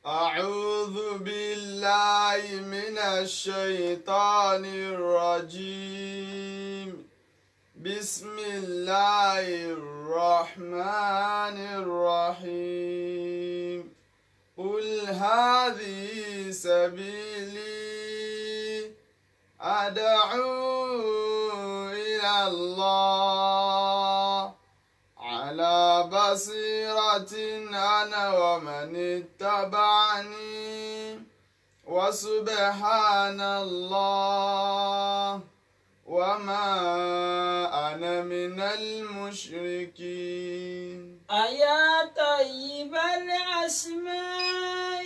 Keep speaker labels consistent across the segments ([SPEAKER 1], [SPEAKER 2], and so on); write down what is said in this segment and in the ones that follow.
[SPEAKER 1] أعوذ بالله من الشيطان الرجيم. بسم الله الرحمن الرحيم. قل هذه سبيلي أدعو إلى الله على بصيرة أنا ومن اتبعني وسبحان الله وما أنا من المشركين.
[SPEAKER 2] أيا طيب الأسماء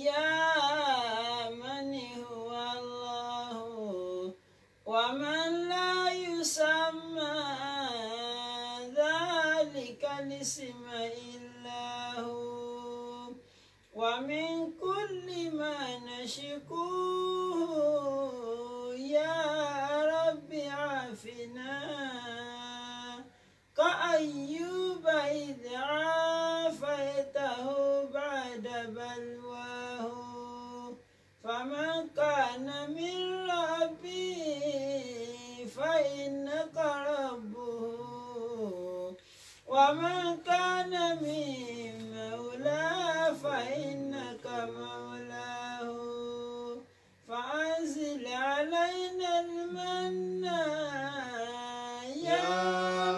[SPEAKER 2] يا من هو الله ومن لا يسمى ذلك الاسم إلا هو ومن كل ما نشكوه يا رب عافنا كأيوب إذ عافيته بعد بلواه فمن كان من ربي فإنك ربه ومن كان من مولاه فإنك مولاه فأنزل علينا المن يا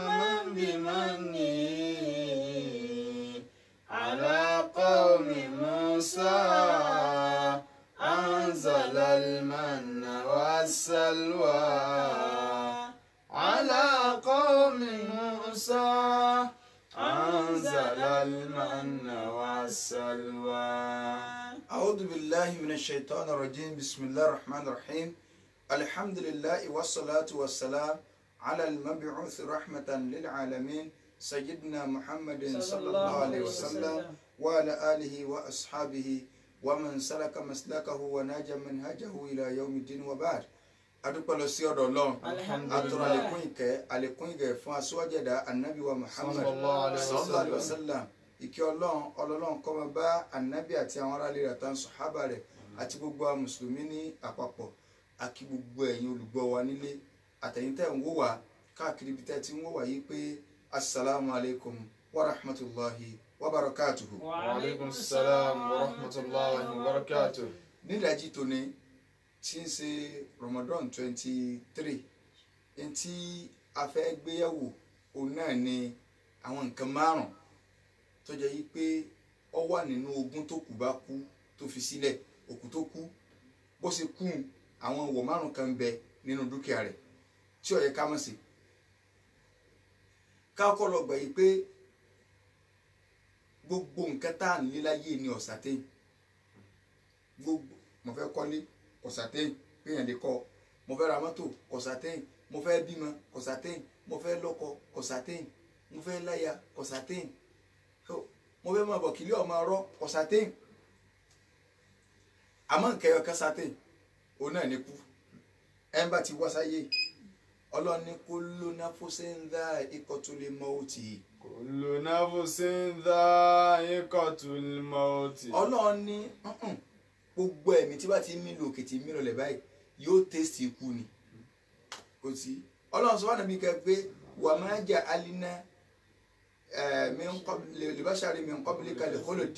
[SPEAKER 2] من بمنه
[SPEAKER 1] على قوم موسى أنزل المن والسلوى على قوم موسى أنزل المن والسلوى.
[SPEAKER 3] أعوذ بالله من الشيطان الرجيم. بسم الله الرحمن الرحيم. الحمد لله والصلاة والسلام على المبعوث رحمة للعالمين سيدنا محمد صلى الله عليه وسلم وعلى آله وأصحابه ومن سلك مسلكه ونجا منهجه إلى يوم الدين وبعد. Adúpẹ́ lọ sí ọ̀dọ̀ Ọlọ́run, atọrọ àlékún ìkẹ́ àlékún ìgẹ̀ fún aṣíwájú ẹ̀dá anabi wa Muhammad sallallahu alayhi wa sallam. Ìkẹ́ Ọlọ́run Ọlọ́run kó máa bá anabi àti àwọn aráàlú rẹ̀ àtàwọn sàhábà rẹ̀ àti gbogbo àwọn mùsùlùmí ní àpapọ̀. Àkí gbogbo ẹ̀yin olùgbọ́ wa nílé àtẹ̀yin tẹ́ ń wò wá káàkiri ibi tẹ́ ti ń wò wá yìí pé asalaamu alaykum wa rahmatulahi wa barakatuhu.
[SPEAKER 1] Wa aleykum salaam wa rahmatulahi wa barakatuhu.
[SPEAKER 3] Nídàájí tòní tí ń ṣe Ramadan 23 ntí a fẹ́ gbéyẹ̀wò òun náà ni àwọn nǹkan márùn tó jẹ́ yí pé ó wà nínú ogún tó kù bá kú tó fi sílẹ̀. Òkú tó kú bó ṣe kú àwọn ìwọ̀ márùn kan bẹ nínú dúkìá rẹ̀ tí ó yẹ ká mọ̀ sí. Ká kọ́ lọ gbà yí pé gbogbo nǹkan tá à ń ní láyé ni ọ̀sàtẹ́yìn. Gbogbo mo fẹ́ kọ́lé kọ̀sàtẹ́yìn péyàn lè kọ́, mo fẹ́ ra mọ́tò kọ̀sàtẹ́yìn, mo fẹ́ bímọ kọ̀sàtẹ́yìn, mo fẹ́ lọ́kọ kọ̀sàtẹ́yìn, mo fẹ́ láya kọ̀sàtẹ́yìn, mo fẹ́ máa bọ̀ kílí ọmọ ọ̀rọ̀ kọ̀sàtẹ́yìn. Àmọ́ nǹkan ẹyọ kẹsàtẹ́yìn òun náà ní kú. Ẹ̀ ń bá ti wá sáyé Ọlọ́run ní kullu nafsin dha'iqatul mauti.
[SPEAKER 1] Kullu nafsin dha'iqatul mauti.
[SPEAKER 3] Ọlọ́run ní gbogbo ẹ̀mí tí bá ti mí lò òkè tí mí lọlẹ̀ báyìí yóò tẹ̀sí ikú ni. Kò sí Ọlọ́run sọ wà níbi kẹ pé wa ma ja'alna li bashari min qablika al-khuld.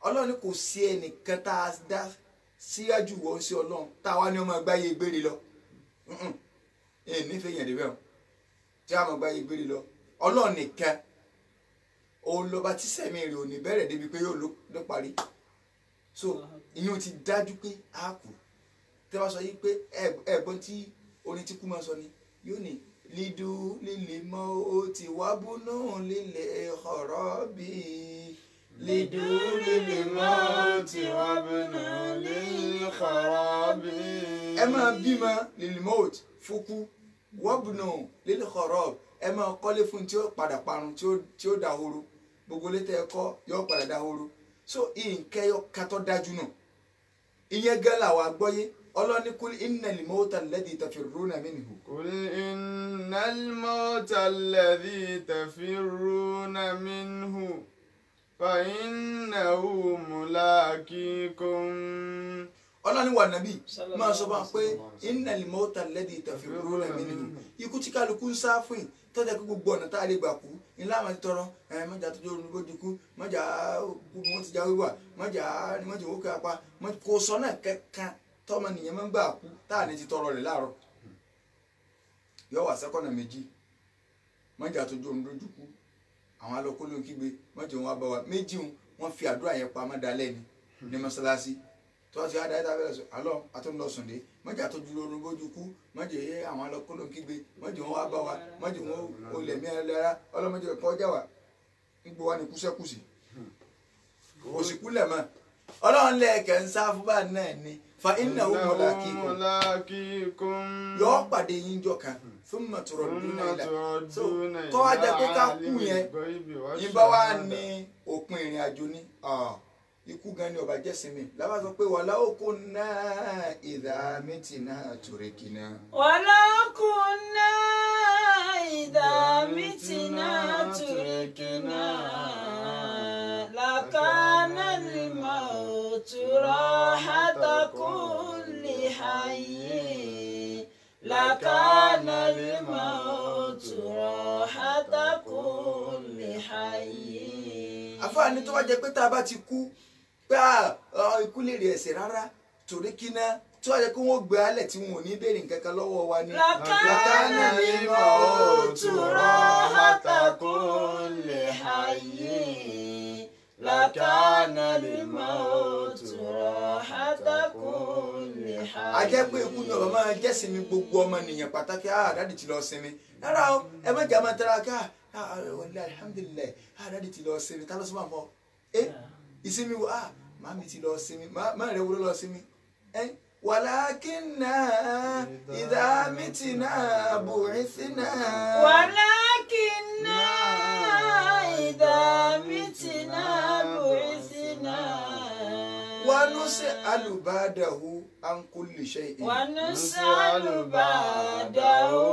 [SPEAKER 3] Ọlọ́run ní kò sí ẹnìkan tá a dá síwájú wọ́n sí Ọlọ́run tá a wá ní ọmọ ẹgbáyé gbére lọ. Ẹ̀ nífẹ̀ẹ́ yẹn débẹ̀ o tí a mọ̀ gbáyé gbére lọ. Ọlọ́run nìkan òun lọ́ba tí sẹ̀mí rẹ̀ ò ní bẹ̀rẹ̀ débi pé yóò ló parí. So ìyẹn ti dájú pé a kù. Tẹ́ bá sọ yìí pé ẹ̀gbọ́n tí orin tí kú máa sọ ni yóò ní lidu lílè mọ́ ó ti wá búnú lílè ọ̀rọ̀ bí.
[SPEAKER 1] Lidu lílè mọ́ ó ti wá búnú lílè ọ̀rọ̀ bí.
[SPEAKER 3] Ẹ máa bímọ lílè mọ́ ó fúkú wọ́bùnú lílè ọ̀rọ̀ ẹ máa kọ́lé fún tí ó padà parun tí ó dahoro gbogbo létí ẹ̀kọ́ yóò padà dahoro. So nǹkan ẹyọ kan tó dájú nù ìyẹn gan làwọn àgbọ́yé. Ọlọ́ni kúl innal mawta alladhi tafirruna minhu.
[SPEAKER 1] Kúl innal mawta alladhi tafirruna minhu. فإنه ملاقيكم.
[SPEAKER 3] Ọlọ́ni wà nàbí máa sọ bá ń pé innal mawta alladhi tafirruna minhu, ikú tí kálukú ń sá fún yìí tọ́jà kí gbogbo ọ̀nà tá a lè gbà kú ńlá àwọn ti tọrọ ẹ mọ́jà tó dúró lójú kú, mọ́jà wọn ti jáwé wà, mọ́jà mọ́jà owó kí apá kò sọ náà kankan tọ́mọ nìyẹn máa ń gbà kú tá a ní ti tọrọ rẹ̀ láàárọ̀. Yọ wà sẹ́kọ̀nà méjì, mọ́jà tó dúró lójú kú, àwọn alọ́kó ló ń kígbe mọ́jà wọn bá wa méjì wọn fi àdúrà yẹn pamọ́ dalẹ́ ni ní mọ́sálásí tó ti adarí tá a fẹ́rẹ̀ sọ alọ́ àtúndọ̀sùndé mọ́jà tó dúró orun bójú kú, mọ́jà yẹ àwọn alọ́kóló kígbe mọ́jà wọn wá bá wa, mọ́jà wọn olè mí ẹlẹ́ra ọlọ́mọdé kọjá wa ń gbọ́ wa ní kúṣẹ́kùsì òsìkú lẹ̀ mọ́ ọlọ́run lẹ́ẹ̀kẹ́ ń sá fún bá náà ni fa innahu mulaqikum yọ pàdé yín jọ kan thumma turadduna ila so kọ́ wá jẹ́ pé ká kú yẹn ìbá wa ní òpin ìrìn àjò ni ikú gan ni ọba jẹ́ sinmi lábá sọ pé walau kunna idha mitina turikina.
[SPEAKER 2] Walau kunna idha mitina turikina lakana al-mautu rahata kulli hayy, lakana al-mautu rahata kulli hayy.
[SPEAKER 3] Àfáàní tó wá jẹ́ pé tá a bá ti kú pé ikú lè rí ẹ̀ṣẹ̀ rárá torí kíná tó wá jẹ́ pé wọ́n gbé alẹ̀ tí wọn ò ní béèrè nǹkan kan lọ́wọ́ wa ni.
[SPEAKER 2] Lakana al-mautu rahata kulli hayy, lakana al-mautu rahata kulli hayy.
[SPEAKER 3] A jẹ́ pé ikú ni ọba máa jẹ́ sinmi gbogbo ọmọnìyàn pàtàkì àdáàdì ti lọ sinmi rárá o, ẹ má jà máa tẹ́ra ká alhamdulilayi àdáàdì ti lọ sinmi tá ló sọ máa fọ ẹ ìsinmi wo màmí ti lọ sinmi má rẹ wúlò lọ sinmi ẹ wàlákìnà ìdá mìtìnà bu'ithna.
[SPEAKER 2] Wàlákìnà ìdá mìtìnà bu'ithna.
[SPEAKER 3] Wa nus'alu ba'dahu an kulli shay'in.
[SPEAKER 2] Wa nus'alu ba'dahu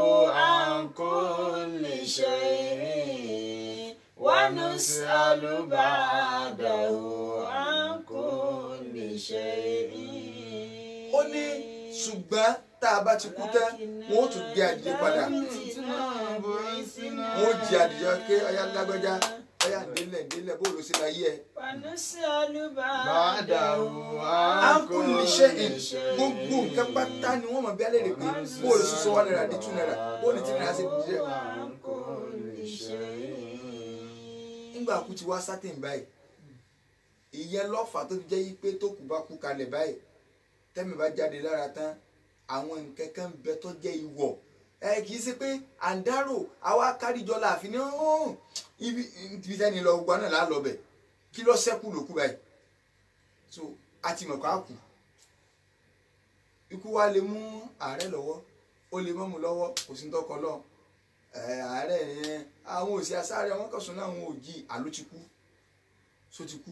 [SPEAKER 2] an kulli shay'in. Wa nus'alu ba'dahu an kulli shay'in.
[SPEAKER 3] Ó ní ṣùgbọ́n tá a bá ti kú tán wọ́n ó tún gbé adìyẹ padà, wọ́n ó jí adìyẹ ké ọyá lágbájá ọyá délẹ̀ délẹ̀ bó ló ṣe la yí ẹ.
[SPEAKER 2] Wa nus'alu ba'dahu
[SPEAKER 3] an kulli shay'in, gbogbo nǹkan pátá ni wọ́n mọ̀ bí alẹ́ rè pé bó ló ṣe wà náírà di 2 naira bó ní 3 naira ṣe di jẹ́. Nígbà kú ti wá sátìn báyìí ìyẹn lọ́fà tó fi jẹ́ yí pé tó kù bá kú kalẹ̀ báyìí tẹ́mi bá jáde lára tán àwọn nǹkan kan bẹ tó jẹ́ ìwọ̀ ẹ kì í ṣe pé àǹdárò àwa káríjọ láàfin ní ibi tẹ́ni lọ gbọ́ náà lálọ́ bẹ̀ kí ló ṣẹ́kù ló kú báyìí so a ti mọ̀ ká kú ikú wa lè mú ààrẹ lọ́wọ́ ó lè mọ́ mu lọ́wọ́ kò sí ní tọkọ lọ ààrẹ yẹn àwọn òsì asáré àwọn kọsùn náà àwọn òjì àló ti kú so ti kú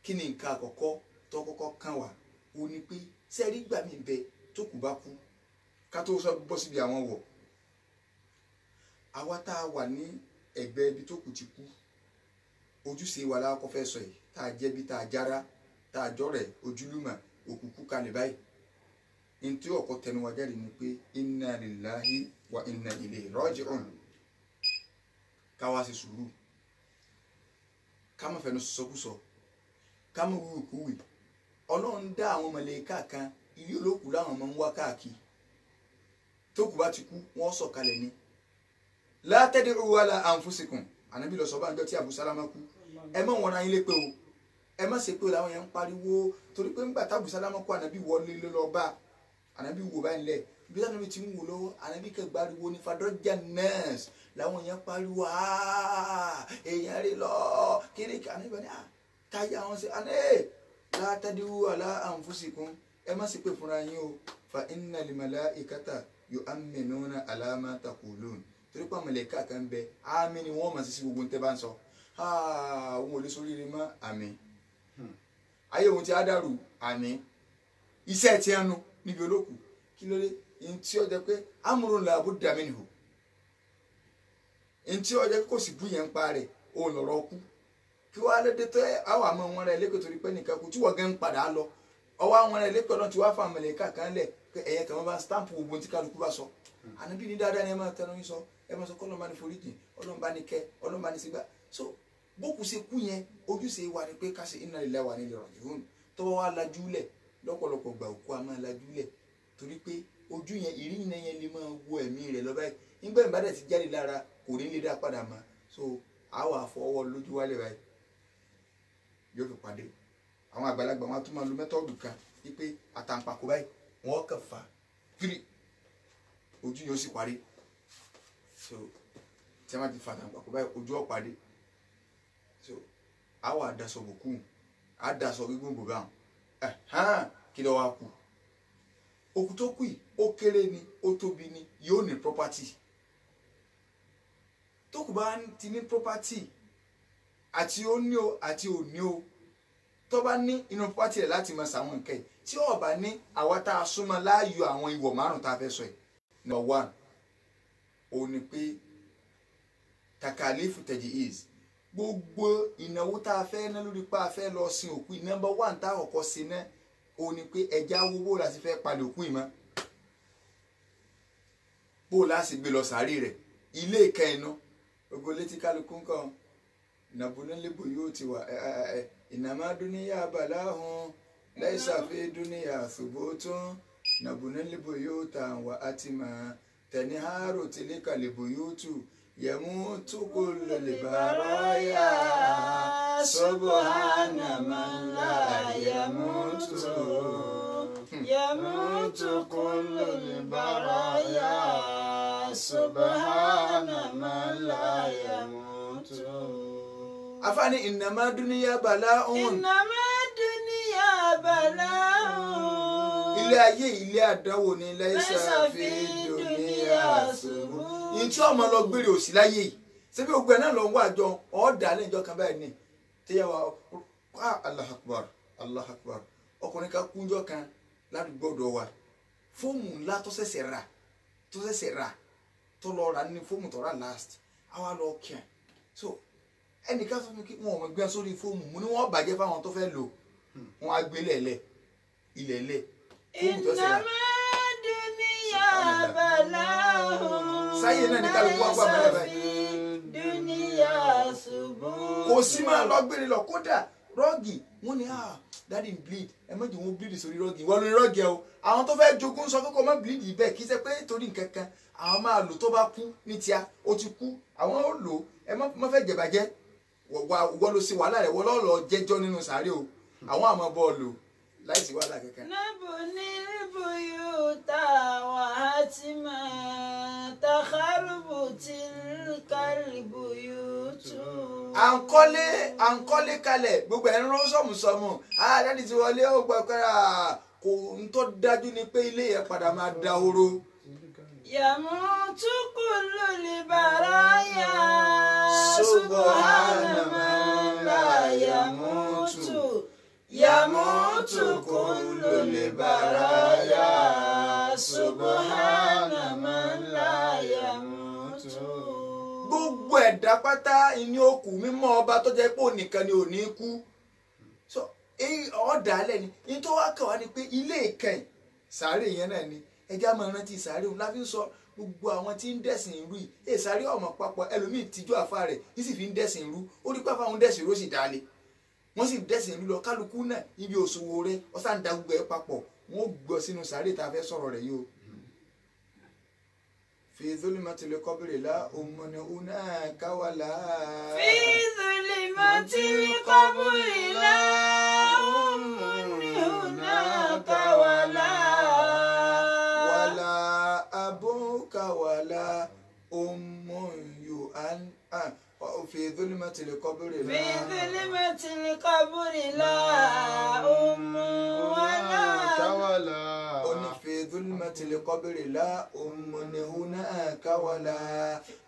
[SPEAKER 3] kí ni nǹkan àkọ́kọ́ tó kọ́kọ́ kàn wá ó ní pé sẹ́rí gbà mí bẹ tó kù bá kú ká tó sọ bọ́ síbi àwọn wọ̀ àwa tá a wà ní ẹ̀gbẹ́ ibi tó kù ti kú ojúṣe wa lákọ́ fẹ́ sọ yìí tá a jẹ́ bí tá a jára tá a jọ́rẹ̀ ojúlùmọ̀ òkùnkùn kalẹ̀ báyìí ntí ọkọ tẹnu wa jáde ni pé inna lillahi wa inna ilayhi raji'un ká wá ṣe sùúrù ká má fẹnu sọkúsọ ká má wúwo kúwì. Ọlọ́run dá àwọn mọ̀lẹ́kà kan ilé olókùú láwọn máa ń wá káàkiri tó kù bá ti kú wọ́n sọ̀kalẹ̀ ni la tad'u ala anfusikum ànábì lọ sọ bá ń jọ tí Abu Salama kú ẹ má wọn ra yín lé pé o ẹ má ṣe pé làwọn yẹn ń pariwo torí pé ńgbà tábù Sálámà kú ànábì wọlé lọ bá ànábì wò báyìí lẹ ibi tí ànábì ti ń wò lọ́wọ́ ànábì kẹgbàriwo ní fadọ́jà nẹ́ẹ̀sì làwọn yẹn pariwo èèyàn rí lọ kiri ànábì ní táyà àwọn ṣe àná látàdíwò àlá ànfúsìkún ẹ má ṣe pé fúnra yín o fa innal malaikata yu'minuna ala ma taqulun torí pé àwọn màláíkà kan bẹ àmì ni wọ́n máa ṣe sí gbogbo tẹ́ bá ń sọ òun ò lè sórí rí mọ́ àmì ayé òun ti á dàrú àmì iṣẹ́ ti ẹnu níbi olókùú kí ló dé ntí ó jẹ́ pé amrun la budda minhu ntí ó jẹ́ pé kò sì bú yẹn ń pa rẹ̀ òun lọ̀rọ̀ kú kí wàá lédè tó àwọn àmọ́ wọn rẹ lẹ́kọ̀ọ́ torí pé nìkan kú tí wọ́n gan ń padà lọ ọwọ́ àwọn rẹ lẹ́kọ̀ọ́ náà ti wá fún àmọ̀lẹ́kà kan lẹ̀ pé ẹ̀yẹ kan wọ́n bá stamp gbogbo tí kálukú bá sọ ànábì ní dáadáa ni ẹ máa tẹnu yín sọ ẹ máa sọ kọ́ ọlọ́run bá ní foríjìn ọlọ́run bá ní kẹ́ ọlọ́run bá ní sígbà so bókù ṣe kú yẹn ojúṣe wa ni pé ká ṣe inna lillahi wa inna ilaihi raji'un tọ́wọ́ wa lajú lẹ̀ lọ́pọ̀lọpọ̀ gbà òkú a máa lajú lẹ̀ torí pé ojú yẹn ìrìnà yẹn lè máa wo ẹ̀mí rẹ̀ lọ báyìí nígbà ìbádẹ́ ti jáde lára kò ní lè dá padà mọ́ so a wà fọwọ́ lójú wálé báyìí yóò fi pàdé àwọn àgbàlagbà wọn á tún máa lo mẹ́tọ́ọ̀dù kan wípé àtàǹpàkò báyìí wọn kàn fà kiri ojú yóò sì parí so tí a máa ti fa àtàǹpàkò báyìí ojú ọ̀ parí so a wà daṣọ bòkú a daṣọ gígùn bò báwọn kí ló wá kù òkú tó kù yìí ó kéré ni ó tóbi ni yóò ní property tó kù bá ti ní property àti ó ní o àti ò ní o tó bá ní inú property rẹ̀ láti máa ṣàwọn nǹkan yìí tí ó bá ní àwa tá a súnmọ́ láàyò àwọn ìwọ̀ márùn tá a fẹ́ sọ yìí. Number one ó ní pé takalifu tẹ̀jì is gbogbo ìnáwó tá a fẹ́ ná lórí pa a fẹ́ lọ sin òkú yìí number one tá a kọ́kọ́ sin náà ó ní pé ẹja wo bó la sì fẹ́ palẹ̀ òkú yìí mọ́ bó la sì gbé lọ sàárè rẹ̀ ilé ìkẹyìn náà gbogbo létí kálukú ń kàn nàbónílébò yóò ti wà ìnàmá dúníyà bàláhùn lẹ́sàfẹ́ dúníyà ṣùgbọ́tún nàbónílébò yóò tà wá àti mà tẹ̀níhárò tìlékàlébò yóò tù yẹ̀mú túkú lè bàrọ̀ yá
[SPEAKER 2] Subhana man la yamutu yamutu kullul baraya Subhana man la yamutu.
[SPEAKER 3] Afani innama dunya bala'un.
[SPEAKER 2] Innama dunya bala'un.
[SPEAKER 3] Ilé ayé ilé àdánwò ni laysa fi dunya ṣubú. Ìyìn tí ọmọ lọ gbére òsì láyé yìí. Ṣé bí gbogbo ẹ̀ náà lọ ń wá àjọ ọ̀ọ́dà lẹ́jọ́ kan báyìí ni. Tíyàwó Allah akbar Allah akbar ọkùnrin kan kúnjọ́ kan ládùúgbò ọ̀dọ̀ wa fóòmù ńlá tó ṣẹ̀ṣẹ̀ rà tó lọ rà ní fóòmù tó rà last àwa lọ kíá so ẹnìkan sọ fún mi kí wọn ò mọ gbé sórí fóòmù mo ní wọn bàjẹ́ fáwọn tó fẹ́ lò wọn á gbé lẹ̀lẹ̀ ilẹ̀ lẹ̀ fóòmù tó ṣẹ̀ṣẹ̀ rà.
[SPEAKER 2] Innama dunya bala'un.
[SPEAKER 3] Sáyé náà ní kálukú wá gbà mọ́lẹ̀ báyìí. Kò sí máa lọ gbére lọ kódà rọ́ọ̀gì wọ́n ní ah daddy bleed ẹ má jẹ́ wọn bleed sórí rọ́ọ̀gì wọ́n lórí rọ́ọ̀gì ẹ o àwọn tó fẹ́ jogún sọ pé kó má bleed bẹ́ẹ̀ kì í ṣe pé torí nǹkan kan àwọn máa lò tó bá kú ní tíá ó ti kú àwọn ó lò ẹ má fẹ́ jẹ̀bàjẹ́ wọ́n ló ṣe wàhálà rẹ̀ wọ́n lọ́ọ́ lọ jẹ́jọ́ nínú sàárè o àwọn àmọ́ bọ́ọ̀lù láìsí wàhálà kankan.
[SPEAKER 2] Nabnil buyuta wa hatima takharubu tilkal buyutu.
[SPEAKER 3] À ń kọ́lé kalẹ̀ gbogbo ẹ̀ ń rán sọ̀mùsọ̀mù àdáni ti wọlé ó gbọ́ pé kò ń tó dájú ni pé ilé yẹn padà máa dahoro.
[SPEAKER 2] Yamutu kullul baraya subhana man la yamutu. Yamutu kullul baraya subhana man la yamutu.
[SPEAKER 3] Gbogbo ẹ̀dá pátá ìní òkú mímọ́ ọba tó jẹ́ pé ònìkan ni ò ní kú so ọ̀dà alẹ́ ni ní tó wá kàn wá ni pé ilé ìkẹyìn sàárè yẹn náà ni ẹjẹ́ á máa rántí sàárè òun láfi ń sọ gbogbo àwọn tí ń dẹ̀sìn irú yìí èè sàárè ọmọ papọ̀ ẹlòmíì tíjú àfa rẹ̀ yìí sì fi ń dẹ̀sìn irú ó rí pàfà òun dẹ̀sìn irú ó sì dalẹ̀ wọ́n sì dẹ̀sìn irú lọ kálukú náà ibi òṣòwò rẹ̀ ọ̀sán da gbogbo ẹ̀ papọ̀ wọ́n gbọ́ sínú sàárè tá a fẹ́ sọ̀rọ̀ rẹ̀ yìí o. في ظلمة القبر لا أم هناك ولا
[SPEAKER 2] في ظلمة القبر لا أم هناك ولا
[SPEAKER 3] ولا أبوك ولا أم يؤن في ظلمة القبر لا
[SPEAKER 2] في ظلمة القبر لا أم ولا
[SPEAKER 3] في ظلمة القبر لا أم هناك ولا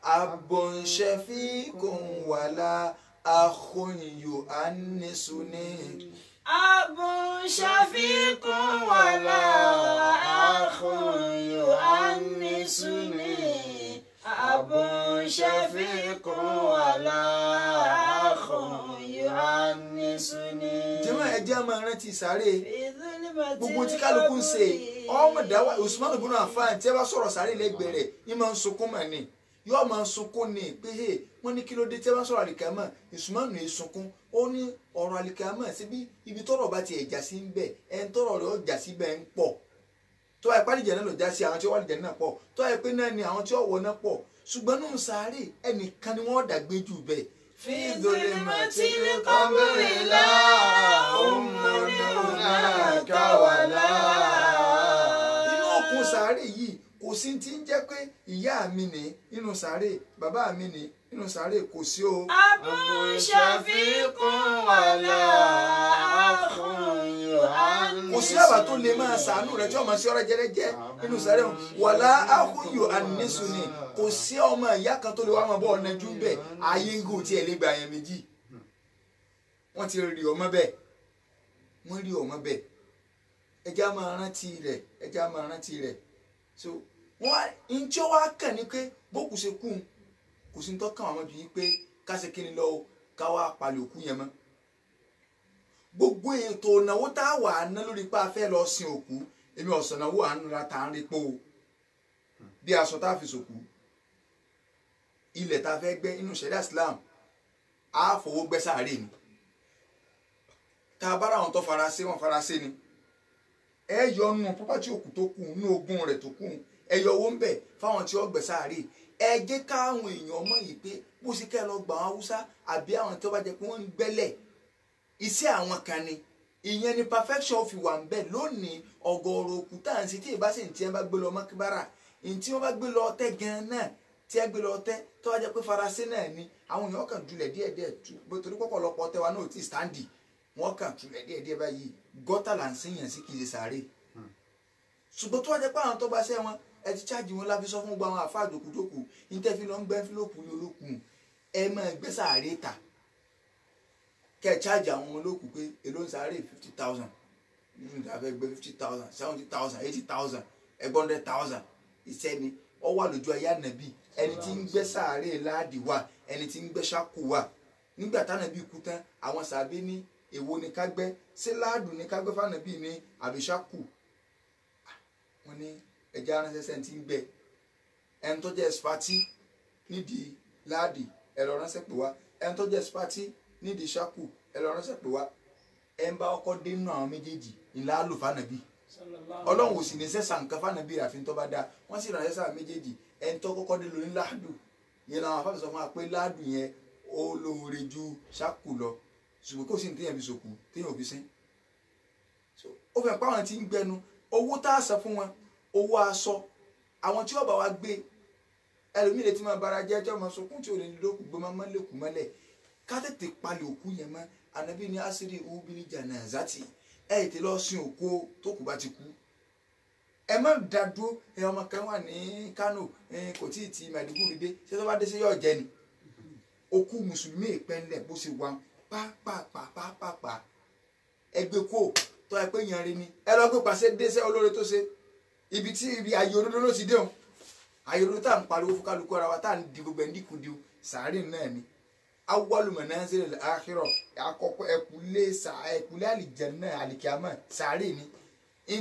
[SPEAKER 3] أب شفيق ولا أخ يؤنسني
[SPEAKER 2] أب شفيق ولا أخ يؤنسني أب شفيق ولا يؤنسني.
[SPEAKER 3] Jẹ́mọ́ ẹ jẹ́ á máa rántí sáré.
[SPEAKER 2] في ظلمة
[SPEAKER 3] Gbogbo tí kálukú ń ṣe ọmọ dáwà Usman ibn Affan tí ẹ bá sọ̀rọ̀ sáré lẹ́gbẹ̀ẹ́ rẹ̀ ní máa ń sunkún mà ní yóò máa ń sunkún ní pé hey wọ́n ní kí ló dé tí ẹ bá sọ̀rọ̀ àlìkámà Usman ní sunkún ó ní ọ̀rọ̀ àlìkámà síbi ibi tọ́rọ̀ bá ti ẹ̀já sí ń bẹ̀ ẹ̀ ń tọ́rọ̀ rẹ̀ ọjà síbẹ̀ ń pọ̀ tó ẹ pálí jẹ̀ náà ló já sí àwọn tí ó wà lìjẹ̀ náà pọ̀ tó ẹ pé náà ni àwọn tí ó wọ̀ náà pọ̀ ṣùgbọ́n nù sáré ẹnìkan ni wọ́n dàgbé jù bẹ́ẹ̀.
[SPEAKER 2] في ظلمة القبر لا أم هناك ولا
[SPEAKER 3] Inú òkun sàárè yìí kò sí ti ń jẹ́ pé ìyá mi ní inú sàárè bàbá mi ní inú sàárè kò sí o.
[SPEAKER 2] أب شفيق ولا أخ
[SPEAKER 3] Kò sí bàbá tó lè máa sàánú rẹ tí ọmọ sí ọ̀rẹ́ jẹrẹjẹ nínú sàárè òun wàlá àkúyò àníṣu ni kò sí ọmọ ìyá kan tó lè wá máa bọ́ ọ̀nà jù bẹ́ẹ̀ ayé ń gò tí ẹ̀ lè gba àyàn méjì. Wọ́n ti rí ọmọ bẹ́ẹ̀ wọ́n rí ọmọ bẹ́ẹ̀ ẹja máa rántí rẹ̀ ẹja máa rántí rẹ̀ so wọ́n ń tí ó wá kàn ní pé bókù ṣe kú kò sí ní tó kàn wọ́n ju yí pé ká ṣe kíni lọ ká wá palẹ̀ òkú yẹn mọ́. Gbogbo ètò ìnáwó tá a wà á ná lórí pé a fẹ́ lọ sin òkú èmi ọ̀sán náwó à ń ra tá à ń rí pò ó bí aṣọ tá a fi sòkú ilẹ̀ tá a fẹ́ gbẹ́ inú ṣẹ̀ríà Islam á fowó gbẹ́ sàárè ni tá a bá ra àwọn tó faraṣe wọn faraṣe ni ẹ yọ nù pọ́pátì òkú tó kù nínú ogún rẹ̀ tó kù ẹ yọ owó ń bẹ̀ fáwọn tí ó gbẹ́ sàárè ẹ jẹ́ káwọn èèyàn mọ̀ yìí pé bó ṣe kẹ́ ẹ lọ gbà àwọn Haúsá àbí àwọn tó bá jẹ́ pé wọ́n ń gbẹ́lẹ̀ iṣẹ́ àwọn kan ni ìyẹn ni perfection fi wà ń bẹ̀ lónìí. Ọ̀gọ̀ọ̀rọ̀ òkú tá à ń ṣe tí ìbá sì ń tiẹ́ bá gbé lọ mọ́kíbára ìyẹn tí wọ́n bá gbé lọ ọtẹ́ gan-an náà tí ẹ gbé lọ ọtẹ́ tó wá jẹ́ pé faransé náà ni àwọn èèyàn kàn julẹ̀ díẹ̀díẹ̀ tú torí pọ̀pọ̀lọpọ̀ ọtẹ́ wa náà ò tí ì stáǹdì wọ́n kàn julẹ̀ díẹ̀díẹ̀ báyìí gọ́tà là ń sèyàn sí kì í ṣe sàárè. Ṣùgbọ́n tó wá jẹ́ pé àwọn tó bá ṣẹ́ wọn ẹ ti chájì wọn láfi sọ fún gbogbo àwọn àfáà jòkújòkú ní tẹ́ fi lọ ń gbẹ́ fílòpù ní olókùn ẹ máa gbé sàárè ta kẹ ẹ chájì àwọn olókùn pé èló ń sàárè 50,000 nínú ìdá fẹ́ gbé 50,000 70,000 80,000 ẹgbọ́n 100,000 iṣẹ́ ni ọ wà lójú ayé ànàbí ẹni tí ń gbé sàárè láàdì wà ẹni tí ń gbé ṣákù wà nígbà tánàbí kú tán àwọn sàbí ní èwo ni ká gbẹ́ ṣé láàdù ni ká gbẹ́ fànàbí ní àbí ṣákù wọn ní ẹja ránṣẹ́ sẹ́ni tí ń gbẹ́ ẹni tó jẹ́ ẹ̀sìpátì nídìí láàdì ẹ lọ ránṣẹ́ pè wá ẹni tó jẹ́ ẹ̀sìpátì nídìí ṣákù ẹ lọ ránṣẹ́ pè wá ẹ ń bá ọkọ dé nínú àwọn méjèèjì ńlá lò fànàbí Ọlọ́run ò sì ní sẹ́sà nǹkan fànàbí àfi tó bá dáa wọ́n sì ránṣẹ́ sáà méjèèjì ẹni tó kọ́kọ́ dé lóní láàdù yẹn làwọn afáfẹ́ sọ fún wa pé láàdù yẹn ó lóore ju ṣákù lọ ṣùgbọ́n kò sí ní téèyàn fi sòkù téèyàn ò fi sín. Ó fẹ́ pa àwọn tí ń gbẹnu owó tá a san fún wọn owó aṣọ àwọn tí ó bá wa gbé ẹlòmíì lè ti máa bara jẹ́ tí ọmọ sunkún tí ò lè lókù gbé máa lẹ́kùn mọ́lẹ̀ ká tètè palẹ̀ òkú yẹn mọ́. Ànábì ní asiri ubili janazati ẹ tètè lọ sin òkú tó kù bá ti kú ẹ má dá dúró. Ẹ ọmọ kan wà ní Kánò kò tí ì ti Maiduguri dé ṣé tó bá dé sí yóò jẹ ni òkú mùsùlùmí ìpẹ́ńlẹ̀ bó ṣe wà pápápápápá ẹgbẹ́ kó tó ẹ pé yan rí ni ẹ lọ gbé pàṣẹ dé sẹ́ olóore tó ṣe ibi tí ibi ayé olódó ló ti dé o ayé olódó tá à ń pariwo fún kálukú ara wa tá à ń di gbogbo ẹ̀ ń dìkú di o sàárè náà ni awwalu manazil al-akhirah àkọ́kọ́ ẹ̀kúlé ẹ̀kúlé àlìjánnà àlìkíámà sàárè ni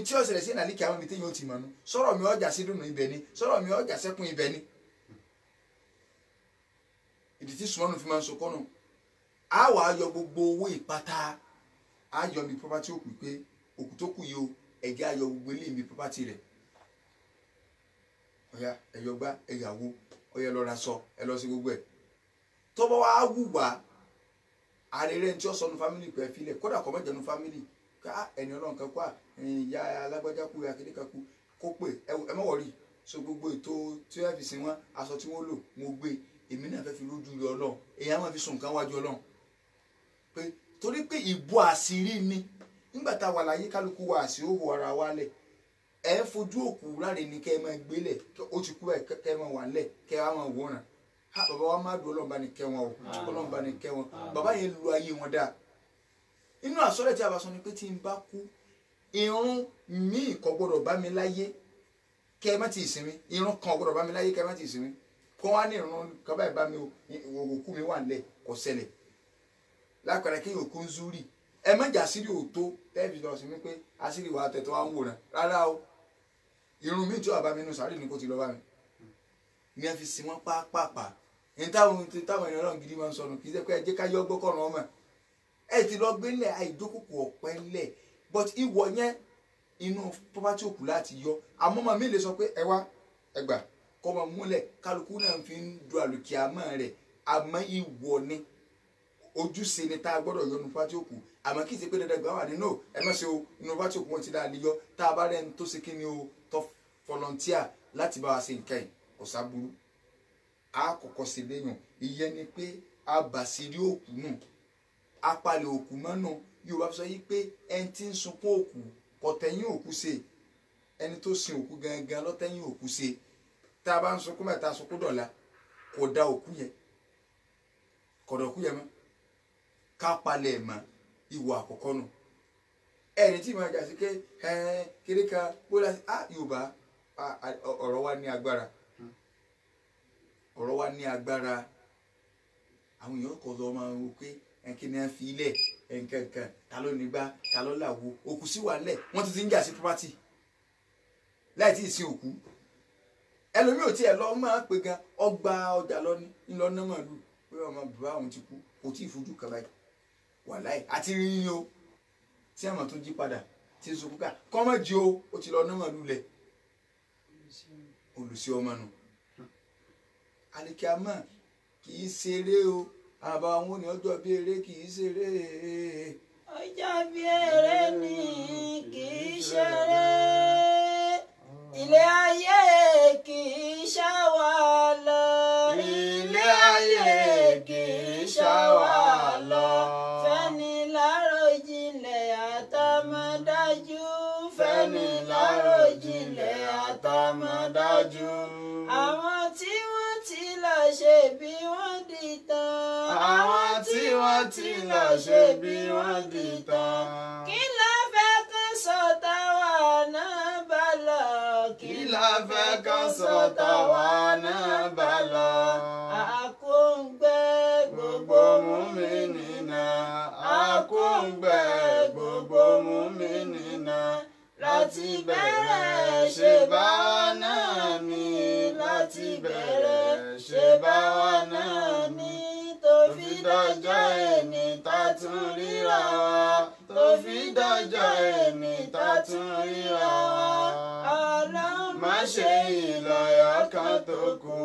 [SPEAKER 3] ntí ọ̀sẹ̀rẹ̀ sí ní àlìkíámà mi téèyàn ó ti mọ̀ nu sọ̀rọ̀ mi ọjà sí dùnú ibẹ̀ ni sọ̀rọ̀ mi ọjà sẹ́kùn ibẹ̀ ni ìdí tí sùmọ́nù fi máa ń sọkọ́nù a wàá yọ gbogbo owó ìpátá a yọ mi property òkú pé òkú tó kù yìí o ẹ̀jẹ̀ a yọ gbogbo ilé mi property rẹ̀ ọ̀yà ẹ̀yọ gbá ẹ̀yàwó ọ̀yà ẹ lọ ra sọ ẹ lọ sí gbogbo ẹ̀ tọ́bọ̀ wá wùwà àrèrè tí ó sọnù fámìlì pẹ̀ filẹ̀ kódà kọ́ mẹ́jọ nu fámìlì ká ẹni ọlọ́run kan kó à ìyá alágbájá kú akéde kan kú kó pè ẹ mọ̀ wọ̀rí so gbogbo ètò tí wọ́n fi sin wọn aṣọ tí wọ́n lò mo gbé èmi náà fẹ́ fi lójú rí ọlọ́run èyí á máa fi sùn nǹkan wájú ọlọ́run pé torí pé ìbò àṣírí ni nígbà tá a wà láyé kálukú wa àṣírí òhò ara wa lẹ̀ ẹ ń fojú òkú láre ni kẹ́ ẹ máa gbélẹ̀ ó ti kú báyìí kẹ́ ẹ máa wà ńlẹ̀ kẹ́ ẹ máa wòran ha bàbá wa má dùn ọlọ́run bá ní kẹ́ wọn o ọlọ́run bá ní kẹ́ wọn bàbá yẹn lu ayé wọn dáa inú àsọlẹ̀ tí a bá sọ ni pé tí n bá kú irun míì kò gbọdọ̀ bá mi láyé kẹ́ ẹ má ti sinmi irun kan gbọdọ̀ bá mi láyé kẹ́ ẹ má ti sinmi kó wá ní irun kan báyìí bá mi o òkú mi wà nílẹ̀ kò ṣẹlẹ̀ Lápẹẹrẹ kéèyàn kú ń zúrì, ẹ má jà sírí òótọ́ tẹ́ẹ̀fì lọ sí mi pé àṣírí wa tẹ̀tọ́ wa ń wòran rárá o. Irun mi tí wàá bá mi nù sàárì ni kò ti lọ bá mi ní ẹ fi sin wọn pápápá. Ní táwọn èèyàn náà gidi máa ń sọnù, kì í ṣe pé ẹ jẹ́ ká yọ gbọ́kànràn ọmọ ẹ ti lọ gbé ńlẹ̀ àìjókòkò ọ̀pẹ ńlẹ̀, but ìwọ yẹn inú property òkú láti yọ. Àmọ́ màmí mi lè sọ pé ẹ wá ẹ gbà kọ́ ọmọ múlẹ̀, kálukú náà fi ń du àlùkìyámọ̀ rẹ̀. Àmọ́ ìwọ ni ojúṣe ni tá a gbọ́dọ̀ yọ nínú property òkú. Àmọ́ kì í ṣe pé dandan gbà wà nínú ẹ má ṣe o, inú property òkú wọn ti dáa lè yọ. Tá a bá rẹ́ni tó ṣe kí ni o, tó volunteer láti bá wa ṣe nǹkan yìí, kò sábúrú. A kọ́kọ́ ṣe léyàn, ìyẹn ni pé a bàṣírí òkú nù, apalẹ̀ òkú mọ́nù. Yorùbá sọ yìí pé ẹni tí ń sunkún òkú kò tẹ̀yìn òkú ṣe, ẹni tó sin òkú gangan ló tẹ̀yìn òkú ṣe. Tá a bá ń sunkún mẹ́ta sunkún dọ̀la, kò da òkú yẹn, kò da òkú yẹn mọ́. Ká palẹ̀ mọ́ ìwà àkọ́kọ́ nù. Ẹni tí ìmọ̀ àjà sí pé kéré kan bóyá Yorùbá ọ̀rọ̀ wa ní agbára, ọ̀rọ̀ wa ní agbára. Àwọn èèyàn kọ̀ lọ́ máa ń wo pé kí ni a fi ilẹ̀ nkankan, ta ló nígbà, ta ló làwo, òkú sí wà lẹ̀, wọ́n ti ń jà sí property láì tí ì sin òkú. Ẹlòmíì ò tiẹ̀ lọ máa pè gan, ọgbà ọjà lọ ní ńlọ náà màlúù pé ọmọ bàbá òun ti kú, kò tí ì fojú kan báyìí wàláì àti ríyìn o, tí àmọ̀ tó jí padà tí ń sunkún ká kọ́mọ̀ jí o, ó ti lọ náà màlúù lẹ̀, olùsí ọmọ nù. Àlìkíámà kì í ṣeré o, àbá àwọn ní ọjọ́ bí eré kì í ṣeré.
[SPEAKER 2] Ọjọ́ bí eré ni kì í ṣeré, ilé ayé kì í ṣàwà lọ,
[SPEAKER 1] ilé ayé kì í ṣàwà lọ.
[SPEAKER 2] Fẹ́ni láròjinlẹ̀ àtàmọ̀dájú,
[SPEAKER 1] fẹ́ni láròjinlẹ̀ àtàmọ̀dájú.
[SPEAKER 2] Àwọn tí wọ́n ti lọ ṣe bí wọ́n di tán.
[SPEAKER 1] Àwọn tí wọ́n ti lọ ṣe bí wọ́n di tán.
[SPEAKER 2] Kí la fẹ́ kán sọ táwa náà bá lọ?
[SPEAKER 1] Kí la fẹ́ kán sọ táwa náà bá lọ?
[SPEAKER 2] Àkóǹgbẹ
[SPEAKER 1] gbogbo mùmínì, àkóǹgbẹ gbogbo mùmínì. Láti bẹ̀rẹ̀ ṣe bá wa náà ní, láti bẹ̀rẹ̀ ṣe bá wa náà ní.
[SPEAKER 2] Tó
[SPEAKER 1] Tó fi dọjọ́ ẹni tá tún ríra wa, tó fi dọjọ́ ẹni tá tún ríra wa.
[SPEAKER 2] Ọlọ́run
[SPEAKER 1] Má ṣe ìlọ́yà kan tó kù,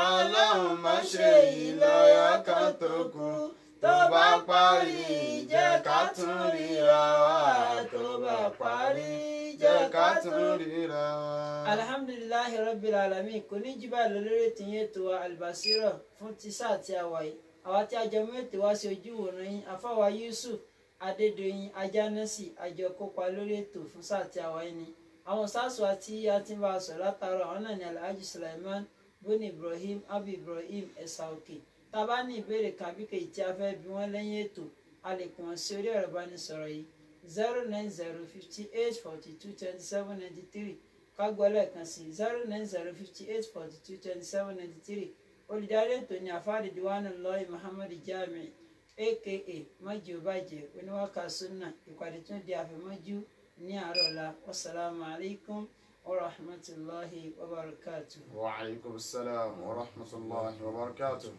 [SPEAKER 1] Ọlọ́run má ṣe ìlọ́yà kan tó kù. Tó bá parí jẹ́ ká tún ríra wa, tó bá parí jẹ́ ká tún ríra wa.
[SPEAKER 2] Alhamdulillahi rabbil alamin. Kò ní jù báyìí lọ lórí ètò yẹn ètò wa Albasira fún ti sáà tí a wà yìí. Àwa tí a jọ mú ètò wá sí ojú ìwòran yín, afáwa Yusuf Adédoyin Ajánásì àjọ kópa lórí ètò fún sáà tí a wà yìí ni. Àwọn sáàsù àti a ti ń bá a sọ̀rọ̀ látàárọ̀, àwọn náà ni Alhaji Sulaiman Boni Ibrahim Abu Ibrahim Ẹ̀sà Òkè. Tá a bá ní ìbéèrè kan àbí kejì tí a fẹ́ bi wọ́n lẹ́yìn ètò, a lè pè wọ́n sí orí ẹ̀rọ ìbánisọ̀rọ̀ yìí 090 58 42 27 93. Ká gbọ́ lẹ́ẹ̀kan sí 090 58 42 27 93. Olùdarí ètò ní àfáàdì Diwanullahi Muhammad Jami aka Mọ́jú Bàjẹ́ oníwàkà sunna. Ìpàdé tún di àfẹ̀mọ́jú ní àárọ̀ ọ̀la. Wasalaamu alaykum wa rahmatulahi wa barakatuh.
[SPEAKER 1] Wa alaykum salaam wa rahmatulahi wa barakatuh.